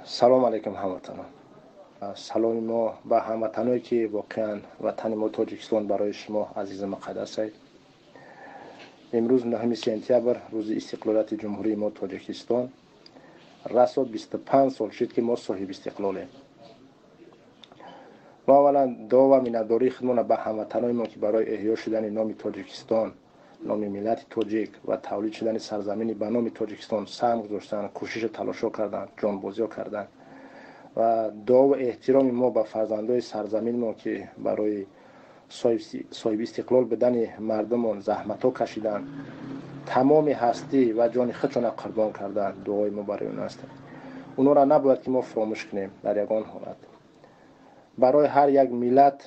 Салом алейкум, ҳамватанон. Саломи мо ба ҳамватаное, ки воқеан ватани мо Тоҷикистон барои шумо азизу муқаддас аст. Имрӯз 9 сентябр, рӯзи истиқлолияти ҷумҳурии мо Тоҷикистон. Расо 25 сол шуд, ки мо соҳиби истиқлолем. Мо аввалан дуо ва миннатдории худмонро ба ҳамватанои мо, ки барои эҳё шудани номи Тоҷикистон, номи миллати тоҷик ва тавлид шудани сарзамини ба номи Тоҷикистон саҳм гузоштанд, кӯшишу талошҳо карданд, ҷонбозиҳо карданд, ва дуову эҳтироми мо ба фарзандои сарзамини мо, ки барои соҳиби истиқлол будани мардумон заҳматҳо кашиданд, тамоми ҳастӣ ва ҷони худшонро қурбон карданд, дуои мо барои онҳо аст. Онҳоро набояд ки мо фуромӯш кунем дар ягон ҳолат. Барои ҳар як миллат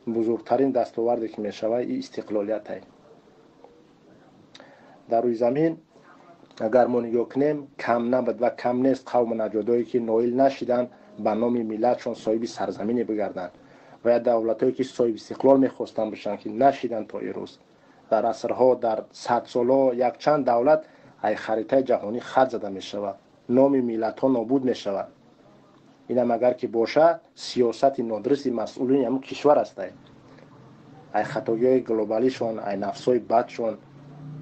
бузургтарин дастоварде, ки мешавад, и истиқлолият ай. Дар рӯи замин агар мо нигоҳ кунем, кам набуд ва кам нест қавму наҷодое, ки ноил нашиданд ба номи миллатшон соҳиби сарзамине бигарданд, ва я давлатҳое, ки соҳиби истиқлол мехостанд бошанд, ки нашиданд то имрӯз. Дар асрҳо, дар садсолҳо якчанд давлат ай харитаи ҷаҳонӣ хат зада мешавад, номи миллатҳо нобуд мешавад. Инам агар ки бошад, сиёсати нодурусти масъулини ҳамун кишвар астай. Ай хатогиҳои глобалишон, ай нафсҳои бадшон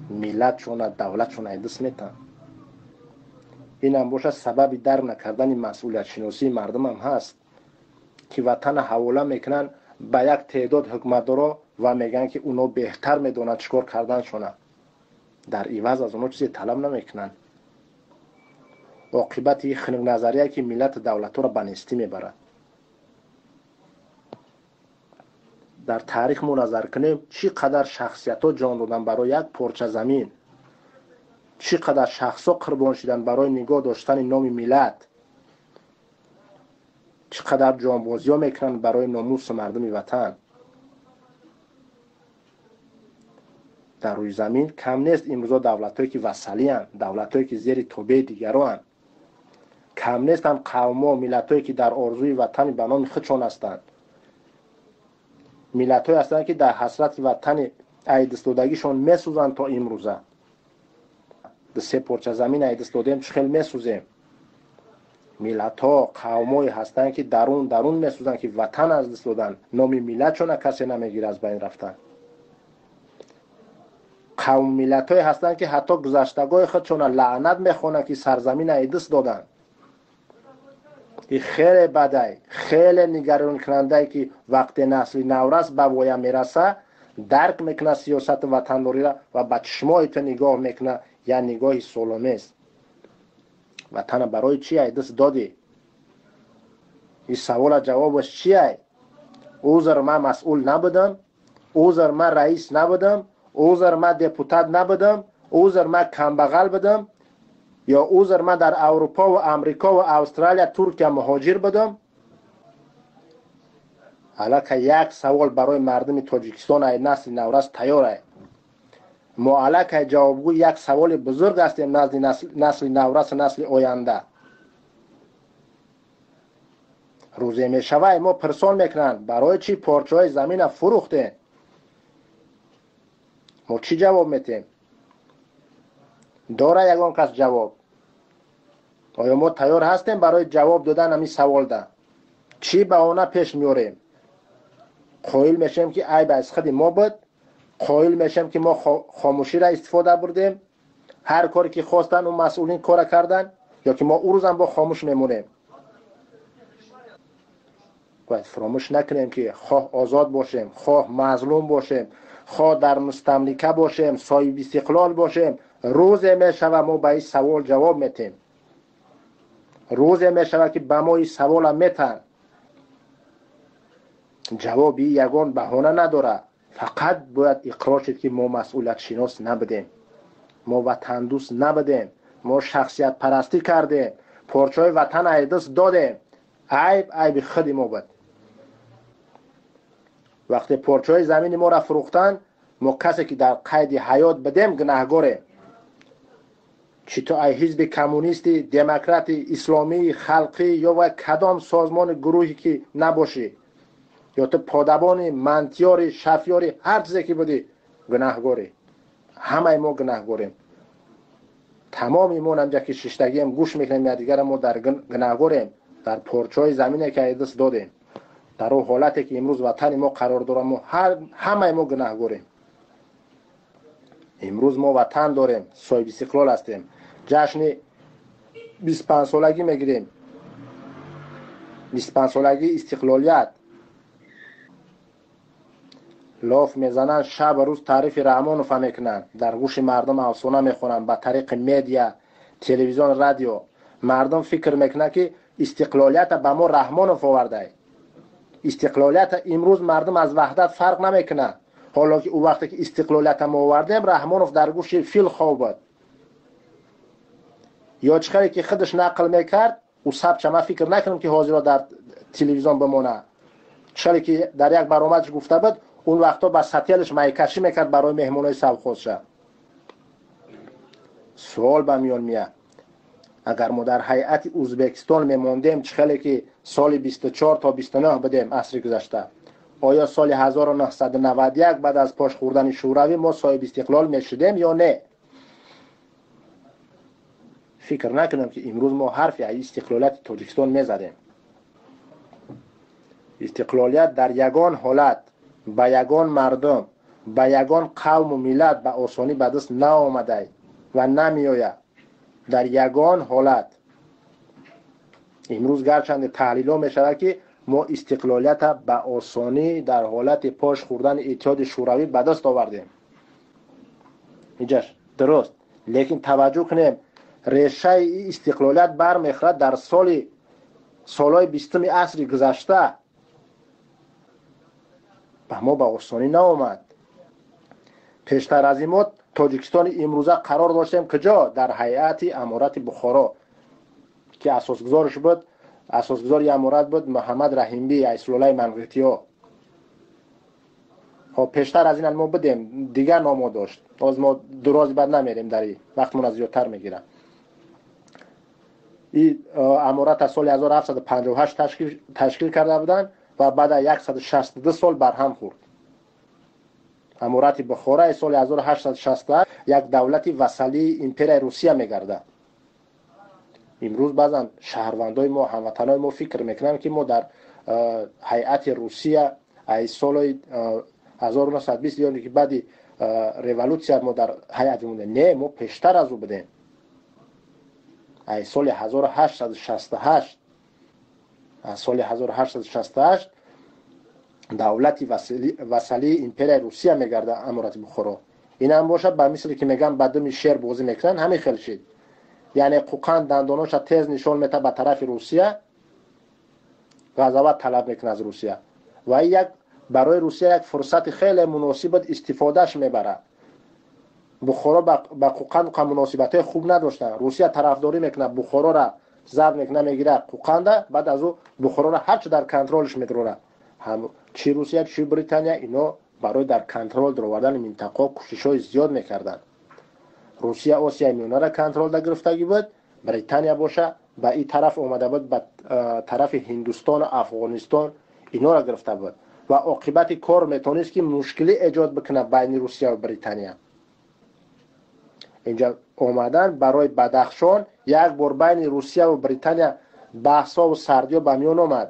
миллатшона, давлатшон ай даст метаҳанд. Инам бошад, сабаби дарк накардани масъулиятшиносии мардумам ҳаст, ки ватана ҳавола мекунанд ба як теъдод ҳукуматдоро ва мегӯянд, ки онҳо беҳтар медонанд чӣ кор карданшона. Дар иваз аз онҳо чизе талаб намекунанд. Оқибати хунукназарие, ки миллату давлатҳоро ба нестӣ мебарад. Дар таърих мо назар кунем, чӣ қадар шахсиятҳо ҷон доданд барои як порча замин, чӣ қадар шахсҳо қурбон шуданд барои нигоҳ доштани номи миллат, чӣ қадар ҷонбозиҳо мекунанд барои номусу мардуми ватан. Дар рӯи замин кам нест имрӯзо давлатҳое, ки вассалиянд, давлатҳое, ки зери тобеи дигароанд. Кам нестанд қавмҳо, миллатҳое, ки дар орзуи ватани ба номи худшон ҳастанд. Миллатҳое ҳастанд, ки дар ҳасрати ватани айдистодагишон месӯзанд то имрӯза. Се порча замин айдист додем, чӣ хел месӯзем. Миллатҳо, қавмҳое ҳастанд, ки дарун дарун месӯзанд, ки ватан аз даст доданд, номи миллатшона касе намегирад аз байн рафтан. Қавм миллатҳое ҳастанд, ки ҳатто гузаштагои худшона лаънат мехонанд, ки сарзамин айдист доданд. И хеле бадай, хеле нигаронкунандае, ки вақте насли наврас ба воя мераса, дарк мекунад сиёсату ватандориро ва ба чишмои ту нигоҳ мекунад, я нигоҳи соломез. Ватана барои чи айдист додӣ? Ин савола ҷавобаш чи ай? Узр, ман масъул набудам, узр, ман раис набудам, узр, ман депутат набудам, узр, ман камбағал будам, ё узр, ман дар Аврупо ва Амрико ва Австралия, Туркия муҳоҷир будам? Аллакай як савол барои мардуми Тоҷикистон ай насли наврас тайёр ай. Мо аллакай ҷавобгӯи як саволи бузург ҳастем назди насли наврасу насли оянда. Рӯзе мешавай, мо пирсон мекунанд, барои чӣ порчаҳои замина фурӯхтем? Мо чӣ ҷавоб метем? Дора ягон кас ҷавоб? Оё мо тайёр ҳастем барои ҷавоб додан ҳамин саволда? Чӣ баҳона пеш меорем? Қоил мешавем, ки айб аз худи мо буд, қоил мешавем, ки мо хомӯширо истифода бурдем, ҳар коре ки хостанд он масъулин кора карданд, ё ки мо ӯ рӯзам бо хомӯш мемонем? Бояд фуромӯш накунем, ки хоҳ озод бошем, хоҳ мазлум бошем, хоҳ дар мустамлика бошем, соҳиби истиқлол бошем, рӯзе мешавад мо ба ин савол ҷавоб метем. Рӯзе мешавад, ки ба мо ин савола метаҳанд. Ҷавоби ягон баҳона надорад. Фақат бояд иқрор шуд, ки мо масъулиятшинос набудем, мо ватандӯст набудем, мо шахсиятпарастӣ кардем, порчаҳои ватан айдист додем. Айб айби худи мо буд. Вақте порчаҳои замини моро фурӯхтанд, мо касе, ки дар қайди ҳаёт будем, гунаҳгорем. Чӣ то ай ҳизби коммунисти, демократи, исломӣ, халқӣ ё вай кадом созмони гурӯҳе ки набошӣ, ё ту подабони, мантиёри, шафёри, ҳар чизе ки будӣ, гунаҳгорӣ. Ҳамаи мо гунаҳгорем. Тамоми мо намҷа ки шиштагием, гӯш мекунем якдигара, мо дар гунаҳгорем. Дар порчаҳои замине ки аз даст додем, дар он ҳолате ки имрӯз ватани мо қарор дорад, мо ҳамаи мо гунаҳгорем. Имрӯз мо ватан дорем, соҳиби истиқлол ҳастем, ҷашни 25-солагӣ мегирем, 25-солагии истиқлолият. Лоф мезананд, шабу рӯз таърифи Раҳмонова мекунанд, дар гӯши мардум афсона мехонанд ба тариқи медиа, телевизион, радио. Мардум фикр мекунад, ки истиқлолията ба мо Раҳмонов овардай. Истиқлолията имрӯз мардум аз ваҳдат фарқ намекунад. Ҳоло ки ӯ вақте ки истиқлолията мо овардем, Раҳмонов дар гӯши фил хоб буд. Ё чӣ хеле ки худаш нақл мекард, ӯ сабча ман фикр накунам, ки ҳозиро дар телевизион бимонад. Чӣ хеле ки дар як баромадаш гуфта буд, он вақто ба сателш майкашӣ мекард барои меҳмонои совхозша. Суол ба миён меяд: агар мо дар ҳайати Ӯзбекистон мемондем, чӣ хеле ки соли 24 то 29 будем асри гузашта, оё соли 1991 баъд аз пош хӯрдани Шӯравӣ мо соҳиби истиқлол мешудем ё не? Фикр накунам, ки имрӯз мо ҳарфи аз истиқлолияти Тоҷикистон мезадем. Истиқлолият дар ягон ҳолат ба ягон мардум, ба ягон қавму миллат ба осонӣ ба даст наомадай ва намеояд дар ягон ҳолат. Имрӯз гарчанде таҳлилҳо мешавад, ки мо истиқлолията ба осонӣ дар ҳолати пош хӯрдани Иттиҳоди Шӯравӣ ба даст овардем, инҷаш дуруст, лекин таваҷҷӯҳ кунем, решаи истиқлолият бармехӯрад дар солҳои 20-уми асри гузашта. Ба мо ба осонӣ наомад. Пештар аз ин мо Тоҷикистони имрӯза қарор доштем куҷо? Дар ҳайати Аморати Бухоро, ки асосгузорш буд, асосгузори аморат буд Муҳаммад Раҳимбӣ аз сулолаи манғитиё. Хоб, пештар аз ин мо будем, дигар номо дошт. Ҳоз мо дурози бад намерем, дар вақтмона зиёдтар мегирам. И аморат аз соли 1758 ташкил карда буданд ва баъд аз 162 сол барҳам хӯрд. Аморати Бухораи соли 1868 як давлати вассалии империяи Русия мегардад. Имрӯз баъзан шаҳрвандои мо, ҳамватанои мо фикр мекунанд, ки мо дар ҳайати Русия аз соли 1920 ё ки баъди революсия мо дар ҳайат мондем. Не, мо пештар аз ӯ будем, аз соли 1868. Аз соли 1868 давлати вассалии империяи Русия мегардад Аморати Бухоро. Инам бошад, ба мисли ки мегӯянд, ба думи шер бозӣ мекунанд, ҳамин хел шид. Яъне Қуқанд дандоноша тез нишон метавад ба тарафи Русия, ғазават талаб мекунад аз Русия ва як барои Русия як фурсати хеле муносиб буд, истифодааш мебарад. Бухоро ба Қуқанд муносибатҳои хуб надоштанд. Русия тарафдорӣ мекунад, Бухорора забт мекунад, мегирад Қуқанда, баъд аз ӯ Бухорора ҳарчи дар контролш медорад. Ҳам чи Русия, чи Британия, ино барои дар контрол даровардани минтақаҳо кӯшишҳои зиёд мекарданд. Русия Осиёи Миёнаро контролда гирифтагӣ буд, Британия боша ба ин тараф омада буд, ба тарафи Ҳиндустону Афғонистон инора гирифта буд ва оқибати кор метавонист, ки мушкилӣ эҷод бикунад байни Русия ва Британия. Инҷа омадан барои Бадахшон як бор байни Русия ва Британия баҳсҳову сардиҳо ба миён омад.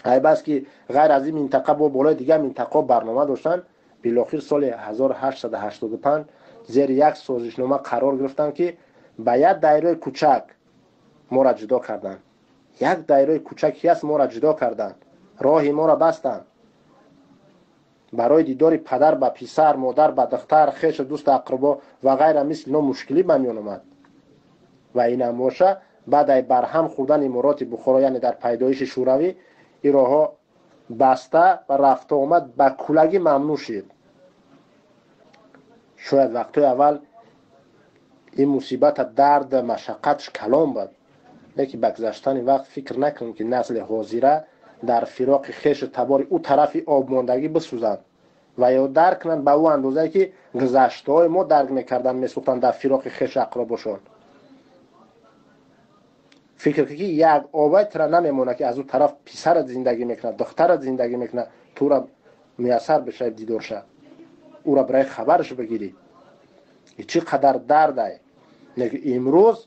Айб аст, ки ғайр аз ин минтақа бо болои дигар минтақаҳо барнома доштанд. Билохир соли 1885 зери як созишнома қарор гирифтанд, ки ба як дайраи кӯчак моро ҷудо карданд. Як дайраи кӯчаки аст, моро ҷудо карданд, роҳи моро бастанд. Барои дидори падар ба писар, модар ба духтар, хешу дӯсту ақрабо ва ғайра мисли ино мушкилӣ ба миён омад. Ва инам боша, баъд ай барҳам хӯрдани Имороти Бухоро, яъне дар пайдоиши Шӯравӣ, ин роҳҳо баста ва рафту омад ба куллагӣ мамнӯъ шид. Шояд вақтҳои аввал ин мусибата, дард, машаққатш калон буд, лекин ба гузаштани вақт фикр накунем, ки насли ҳозира дар фироқи хешу табори ӯ тарафи обмондагӣ бисӯзанд ва ё дарк кунанд ба ӯ андозае, ки гузаштаҳои мо дарк мекарданд, месӯхтанд дар фироқи хешу ақробошон. Фикр ки як обай тира намемонад, ки аз ӯ тараф писарат зиндагӣ мекунад, духтарат зиндагӣ мекунад, тура муяссар бишавӣ дидорша, ӯра барои хабараш бигирӣ. Чӣ қадар дардай! Лекин имрӯз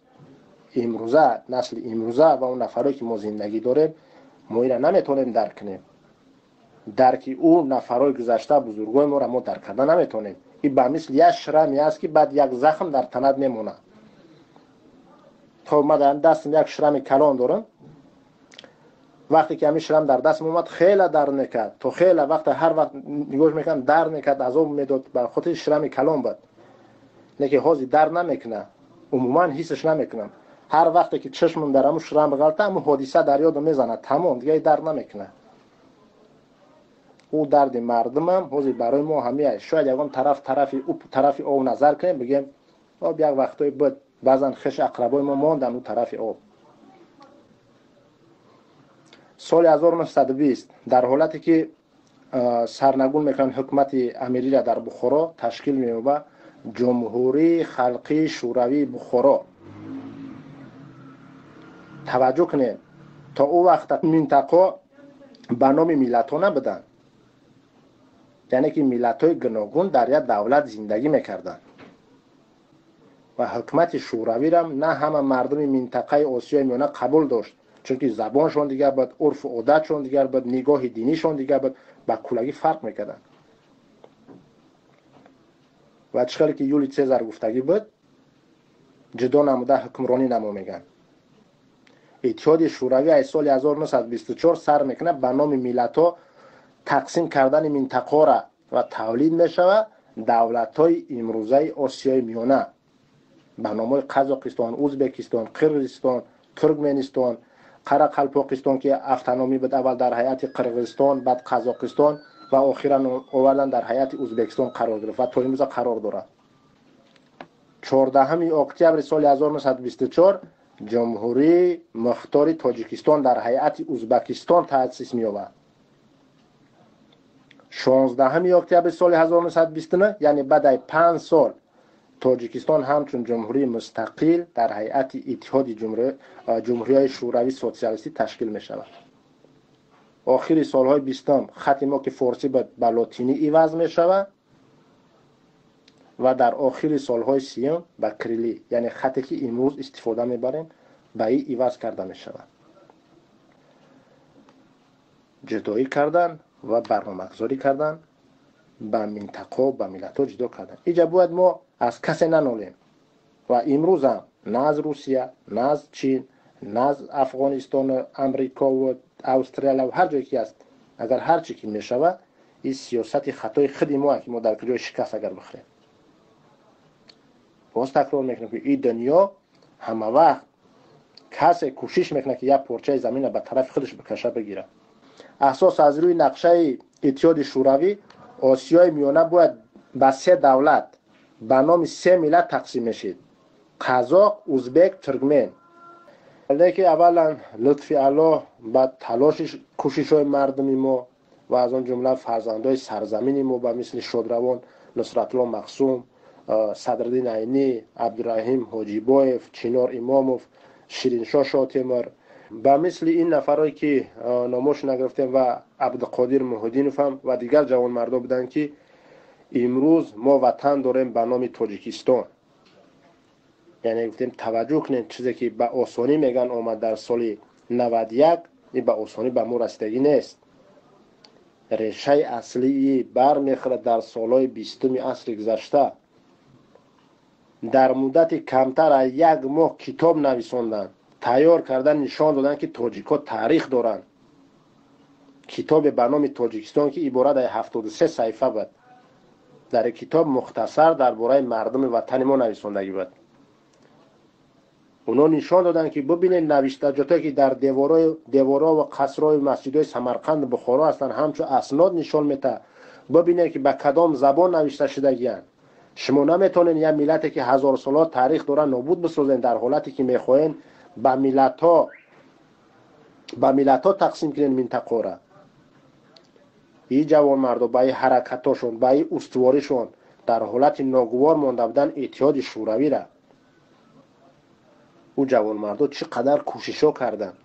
Имрӯза, насли имрӯза ва он нафарое ки мо зиндагӣ дорем, мо ира наметавонем дарк кунем. Дарки ӯ нафарҳои гузашта, бузургои моро мо дарк карда наметавонем. И ба мисли як шраме аст, ки баъд як захм дар танат мемонад. Хоб, ман дар дастам як шрами калон дорам. Вақте ки ҳамин шрам дар дастам омад, хеле дард мекард. То хеле вақт, ҳар вақт нигоҳ мекардам, дард мекард, азоб медод, ба хотири шрами калон буд. Лекин ҳозир дард намекунад, умуман ҳисаш намекунам. Ҳар вақте ки чашмам дар ҳамун шрам ғалта, ҳамун ҳодиса дар ёдам мезанад, тамом, дига дард намекунад. Ӯ дарди мардумам ҳозир барои мо ҳамия. Шояд ягон тараф, тарафи ӯ, тарафи об назар кунем, бигем об як вақтое буд, баъзан хеш ақрабои мо монданд ӯ тарафи об. Соли 1920 дар ҳолате ки сарнагун мекунанд ҳукумати амириро дар Бухоро, ташкил меёбад Ҷумҳурии Халқии Шӯравии Бухоро. Таваҷҷӯҳ кунед, то ӯ вақта минтақо ба номи миллатҳо набуданд, яъне ки миллатҳои гуногун дар як давлат зиндагӣ мекарданд ва ҳукумати шӯравиро на ҳама мардуми минтақаи Осиёи Миёна қабул дошт, чунки забоншон дигар буд, урфу одатшон дигар буд, нигоҳи динишон дигар буд, ба куллагӣ фарқ мекарданд. Ва чӣ хеле ки Юлий Цезар гуфтагӣ буд, ҷудо намуда ҳукмронӣ намо мегӯянд. Иттиҳоди Шӯравӣ аз соли 1924 сар мекунад ба номи миллатҳо тақсим кардани минтақаҳоро ва тавлид мешавад давлатҳои имрӯзаи Осиёи Миёна ба номҳои Қазоқистон, Ӯзбекистон, Қирғизистон, Туркменистон, Қарақалпоқистон, ки автономӣ буд аввал дар ҳайати Қирғизистон, баъд Қазоқистон ва охиран овардан дар ҳайати Ӯзбекистон қарор гирифт ва то имрӯза қарор дорад. 14 октябри соли 1924 Ҷумҳурии Мухтори Тоҷикистон дар ҳайати Ӯзбекистон таъсис меёбад. 16 октябри соли 1929, яъне баъд аз 5 сол, Тоҷикистон ҳамчун ҷумҳурии мустақил дар ҳайати Иттиҳоди Ҷумҳуриҳои Шӯравии Социалистӣ ташкил мешавад. Охири солҳои 20 хати мо, ки форсӣ буд, ба лотинӣ иваз мешавад ва дар охири солҳои 30 ба кириллӣ, яъне хате ки имрӯз истифода мебарем, ба ин иваз карда мешавад. Ҷудоӣ кардан ва барномагузорӣ кардан, ба минтақаҳо, ба миллатҳо ҷудо кардан. Инҷа бояд мо аз касе нанолем ва имрӯзам на аз Русия, на аз Чин, на аз Афғонистону Амрикову Австралия ва ҳар ҷое ки аст, агар ҳар чӣ ки мешавад, ин сиёсати хатои худи мо, ки мо дар куҷои шикаст агар бихӯрем. Боз такрор мекунем, ки ин дунё ҳама вақт касе кӯшиш мекунад, ки як порчаи заминро ба тарафи худаш бикаша, бигирад. Асос аз рӯи нақшаи Иттиҳоди Шӯравӣ Осиёи Миёна бояд ба се давлат ба номи се миллат тақсим мешид: қазоқ, узбек, туркмен. Лекин аввалан лутфи Аллоҳ ба талоши кӯшишҳои мардуми мо ва аз он ҷумла фарзандои сарзамини мо ба мисли шодравон Нусратулло Мақсум, Садриддин Айнӣ, Абдураҳим Ҳоҷибоев, Чинор Имомов, Шириншоҳ Шотемур, ба мисли ин нафарое ки номошон нагирифтем ва Абдуқодир Муҳиддинов ҳам ва дигар ҷавонмардо буданд, ки имрӯз мо ватан дорем ба номи Тоҷикистон. Яъне гуфтем, таваҷҷӯҳ кунед, чизе ки ба осонӣ мегӯянд омад дар соли 91, ин ба осонӣ ба мо расидагӣ нест. Решаи аслии бармехӯрад дар солҳои 20-уми асри гузашта. Дар муддати камтар аз як моҳ китоб нависонданд, тайёр кардан, нишон доданд, ки тоҷикҳо таърих доранд. Китобе ба номи Тоҷикистон, ки иборат аз 73 саҳифа буд. Дар китоб мухтасар дар бораи мардуми ватани мо нависондагӣ буд. Онҳо нишон доданд, ки бибинед, навиштаҷотое ки дар деворҳо ва қасрҳои масҷидҳои Самарқанду Бухоро ҳастанд, ҳамчун аснод нишон метаҳад. Бибинед, ки ба кадом забон навишта шудагианд. Шумо наметавонед як миллате ки ҳазорсолаҳо таърих дорад нобуд бисозед, дар ҳолате ки мехоҳед ба миллатҳо тақсим кунед минтақаро. Ин ҷавонмардо ба ин ҳаракатҳошон, ба ин устуворишон дар ҳолати ногувор монда буданд Иттиҳоди Шӯравиро. Ӯ ҷавонмардо чӣ қадар кӯшишҳо карданд.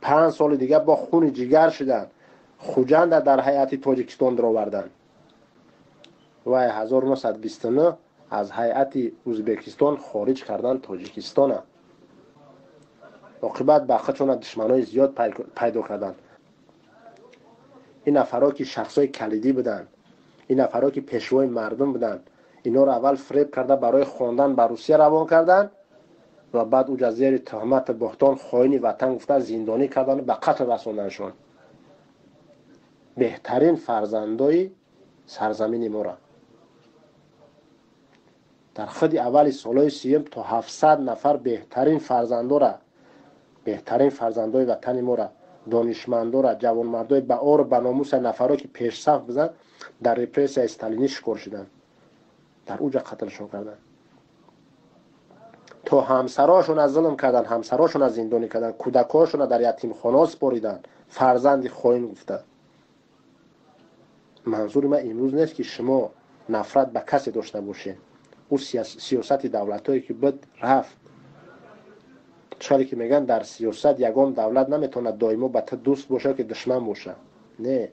5 соли дигар бо хуни ҷигар шуданд, Хуҷанда дар ҳайати Тоҷикистон дароварданд ва 1929 аз ҳайати Ӯзбекистон хориҷ карданд Тоҷикистона. Оқибат ба худшона душманои зиёд пайдо карданд. Ин нафарҳо ки шахсҳои калидӣ буданд, ин нафарҳо ки пешвои мардум буданд, инҳоро аввал фиреб карда барои хондан ба Русия равон карданд ва баъд уҷа зери туҳмату буҳтон хоини ватан гуфта зиндонӣ карданду ба қатл расонданшон. Беҳтарин фарзандои сарзамини мора дар худи аввали солҳои сиюм то 700 нафар беҳтарин фарзандора, беҳтарин фарзандои ватани мора, донишмандора, ҷавонмардои ба ору ба номуса нафарое ки пешсаф бизанд, дар репрессияи сталинӣ шикор шуданд, дар уҷа қатлшон карданд. То ҳамсарошона зулм карданд, ҳамсарошона зиндонӣ карданд, кӯдакҳошона дар ятимхонаҳо супориданд, фарзанди хоин гуфта. Манзури ман имрӯз нест ки шумо нафрат ба касе дошта бошед. Ӯ сиёсати давлатҳое ки буд рафт. Чаре ки мегӯянд, дар сиёсат ягон давлат наметавонад доимо ба ту дӯст бошад ки душман бошад. Не,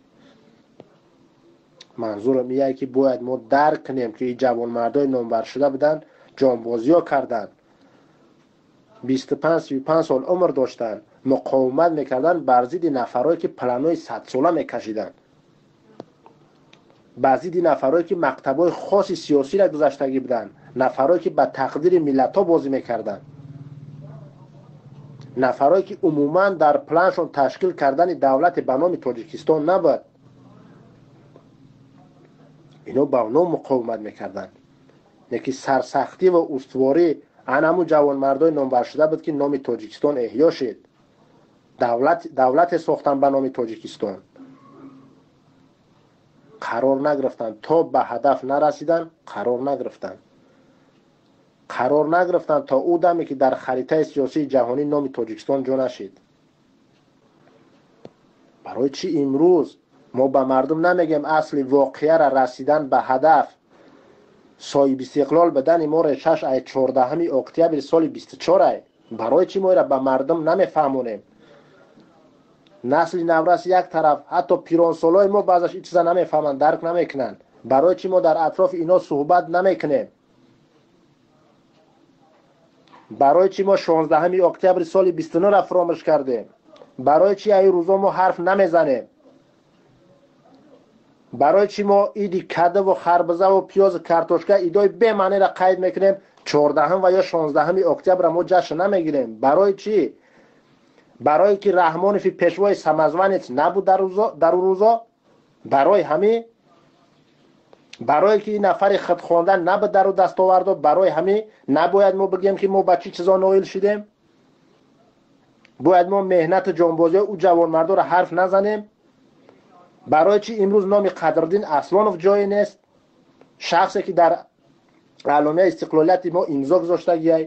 манзурам ие ки бояд мо дарк кунем ки ин ҷавонмардои номбаршуда буданд, ҷонбозиҳо карданд, 25-35 сол умр доштанд, муқовимат мекарданд бар зидди нафарое ки планҳои садсола мекашиданд, бар зидди нафарое ки мактабҳои хоси сиёсиро гузаштагӣ буданд, нафарое ки ба тақдири миллатҳо бозӣ мекарданд, нафарое ки умуман дар планшон ташкил кардани давлате ба номи Тоҷикистон набуд. Ино ба оно муқовимат мекарданд. Леки сарсахтӣ ва устуворӣ анаму ҷавонмардои номбаршуда буд ки номи Тоҷикистон эҳё шид. Давлате сохтанд ба номи Тоҷикистон. Қарор нагирифтанд, то ба ҳадаф нарасиданд, қарор нагирифтанд. Қарор нагирифтанд то ӯ даме ки дар харитаи сиёсии ҷаҳонӣ номи Тоҷикистон ҷо нашид. Барои чӣ имрӯз мо ба мардум намегем асли воқеаро расидан ба ҳадаф? Соҳибистиқлол будани мо решаш ай 14 октябри соли 24 ай. Барои чӣ мо инро ба мардум намефаҳмонем? Насли наврас як тараф, ҳатто пиронсолои мо баъзаш ин чиза намефаҳманд, дарк намекунанд. Барои чӣ мо дар атрофи ино суҳбат намекунем? Барои чӣ мо 16 октябри соли 29-ро фуромӯш кардем? Барои чӣ ай рӯзо мо ҳарф намезанем? Барои чӣ мо иди кадаву харбизаву пиёзу картошка идои бемаънеро қайд мекунем? 14 ва ё 16 октябрро мо ҷашн намегирем. Барои чӣ? Барое ки Раҳмонови пешвои самозванец набуд дар ӯ рӯзо? Барои ҳамин? Барое ки ин нафари худхонда набуд дар ӯ дастовардо? Барои ҳамин набояд мо бигӯем ки мо ба чӣ чизо ноил шидем? Бояд мо меҳнату ҷонбозиҳои ӯ ҷавонмардоро ҳарф назанем? Барои чӣ имрӯз номи Қадриддин Аслонов ҷое нест? Шахсе ки дар эъломияи истиқлолияти мо имзо гузоштагиай.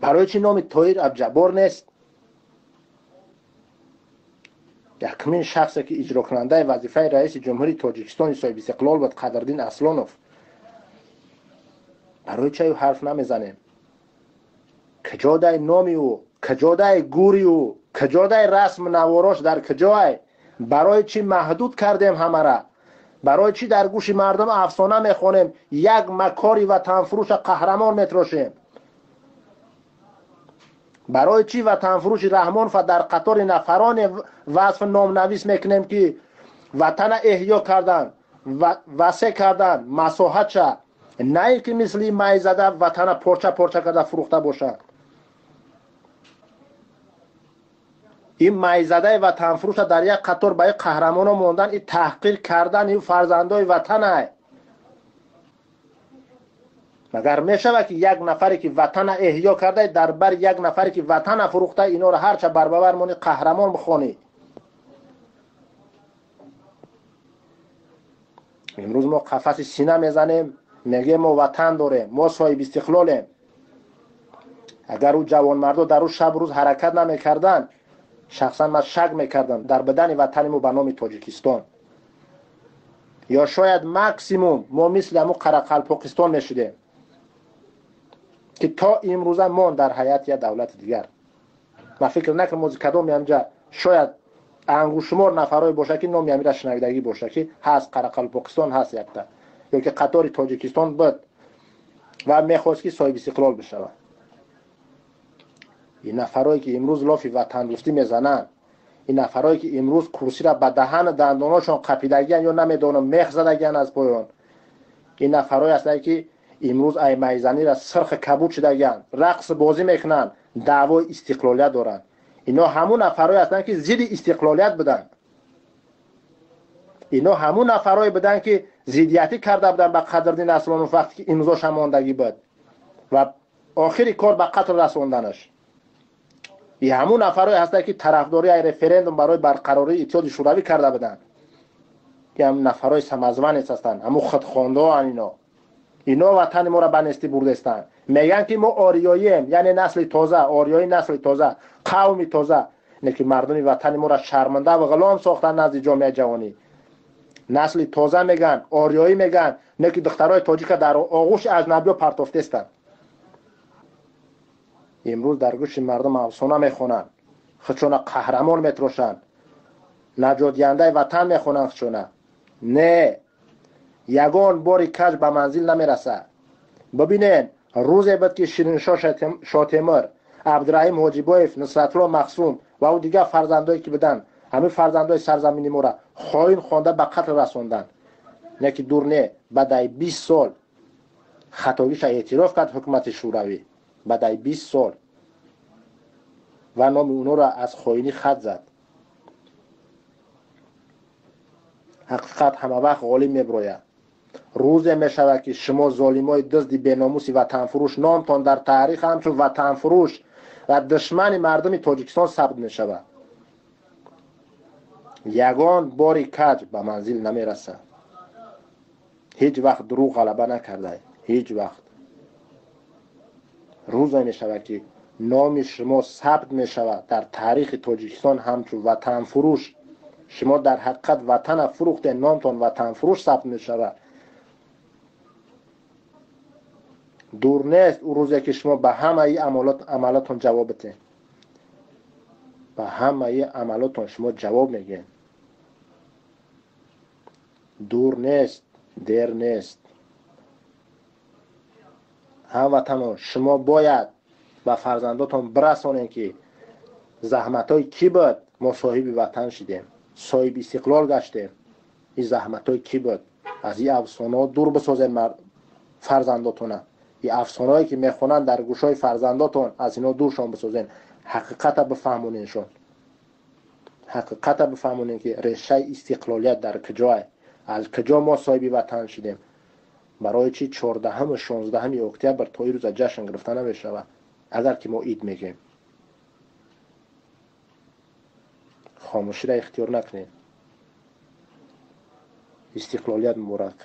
Барои чӣ номи Тоҳир Абҷаббор нест? Якумин шахсе ки иҷрокунандаи вазифаи раиси ҷумҳурии Тоҷикистони соҳибистиқлол буд, Қадриддин Аслонов. Барои чӣ ӯ ҳарф намезанем? Куҷодай номи ӯ? Куҷодай гури ӯ? Куҷодай расму наворош дар куҷоай? Барои чӣ маҳдуд кардем ҳамара? Барои чӣ дар гӯши мардум афсона мехонем, як макори ватанфурӯша қаҳрамон метрошем? Барои чӣ ватанфурӯши Раҳмонова дар қатори нафароне васф номнавис мекунем ки ватана эҳё карданд, васеъ карданд масоҳатша, на ин ки мисли майзада ватана порча порча карда фурӯхта бошанд. Ин майзадаи ватанфурӯша дар як қатор ба ин қаҳрамоно мондан, ин таҳқир кардан ин фарзандои ватанай. Магар мешавад ки як нафаре ки ватана эҳё карда дар бари як нафаре ки ватана фурӯхта инора ҳарча барбабар монӣ қаҳрамон бихонӣ? Имрӯз мо қафаси сина мезанем, мегӯем мо ватан дорем, мо соҳибистиқлолем. Агар ӯ ҷавонмардо дар ӯ шабу рӯз ҳаракат намекарданд, шахсан ман шак мекардам дар бадани ватани мо ба номи Тоҷикистон. Ё шояд максимум мо мисли ҳамун Қарақалпоқистон мешудем ки то имрӯза мон дар ҳайати як давлати дигар. Ман фикр накунам ози кадоми ҳамҷа шояд ангушшумор нафарое бошад ки номи ҳамира шунавидагӣ бошад ки ҳаст Қарақалпоқистон ҳаст якта, ё ки қатори Тоҷикистон буд ва мехост ки соҳибистиқлол бишавад. Ин нафарое ки имрӯз лофи ватандӯстӣ мезананд, ин нафарое ки имрӯз курсиро ба даҳану дандоношон қапидагиян ё намедонам мех задагиян аз поён, ин нафарое ҳастанд ки имрӯз ай майзанира сирхи кабуд шудагиян, рақс бозӣ мекунанд, даъвои истиқлолият доранд. Ино ҳамун нафарое ҳастанд ки зидди истиқлолият буданд. Ино ҳамун нафарое буданд ки зиддиятӣ карда буданд ба Қадриддин Аслонов вақте ки имзоша мондагӣ буд ва охири кор ба қатл расонданаш. И ҳамун нафарое ҳастанд ки тарафдории ай референдум барои барқарории Иттиҳоди Шӯравӣ карда буданд. Ки ҳам нафарои самозванец ҳастанд, ҳамун худхондаоанд ино. Ино ватани моро ба нестӣ бурдестанд. Мегӯянд ки мо ориёием, яъне насли тоза, ориёи насли тоза, қавми тоза. Не ки мардуми ватани моро шарманда ва ғулом сохтанд назди ҷомеаи ҷаҳонӣ. Насли тоза мегӯянд, ориёӣ мегӯянд, не ки духтарои тоҷика дар оғӯши аҷнабиё партофтестанд. Имрӯз дар гӯши мардум афсона мехонанд, худшона қаҳрамон метрошанд, наҷотдиҳандаи ватан мехонанд худшона. Не, ягон бори каҷ ба манзил намерасад. Бибинед, рӯзе буд ки Шириншоҳ Шотемир, Абдураҳим Ҳоҷибоев, Нусратулло Махсум ва ӯ дигар фарзандое ки буданд, ҳамин фарзандои сарзамини моро хоин хонда ба қатл расонданд. Не ки дур не, баъдаи 20 сол хатогиша эътироф кард ҳукумати Шӯравӣ. Баъдаи 20 сол ва номи онҳоро аз хоинӣ хат зад. Ҳақиқат ҳама вақт ғолиб меброяд. Рӯзе мешавад ки шумо золимои дузди беномуси ватанфурӯш номтон дар таърих ҳамчун ватанфурӯш ва душмани мардуми Тоҷикистон сабт мешавад. Ягон бори каҷ ба манзил намерасад. Ҳеҷ вақт дурӯғ ғалаба накарда, ҳеҷ вақт. Рӯзе мешавад ки номи шумо сабт мешавад дар таърихи Тоҷикистон ҳамчун ватанфурӯш. Шумо дар ҳақиқат ватана фурӯхтед, номтон ватанфурӯш сабт мешавад. Дур нест ӯ рӯзе ки шумо ба ҳамаи амалотон ҷавоб бидиҳед. Ба ҳамаи амалотон шумо ҷавоб мегӯед. Дур нест, дер нест. Ҳамватанон, шумо бояд ба фарзандотон бирасонед ки заҳматҳои кӣ буд мо соҳиби ватан шидем, соҳиби истиқлол гаштем. Ин заҳматҳои кӣ буд? Аз ин афсонаҳо дур бисозед фарзандотона. Ин афсонаҳое ки мехонанд дар гӯшҳои фарзандотон, аз инҳо дуршон бисозед. Ҳақиқата бифаҳмонедшон. Ҳақиқата бифаҳмонед ки решаи истиқлолият дар куҷое, аз куҷо мо соҳиби ватан шидем. Барои чӣ 14-ум 16-уми октябр то ин рӯза ҷашн гирифта намешавад, агар ки мо ид мегӯем? Хомӯширо ихтиёр накунед. Истиқлолият муборак.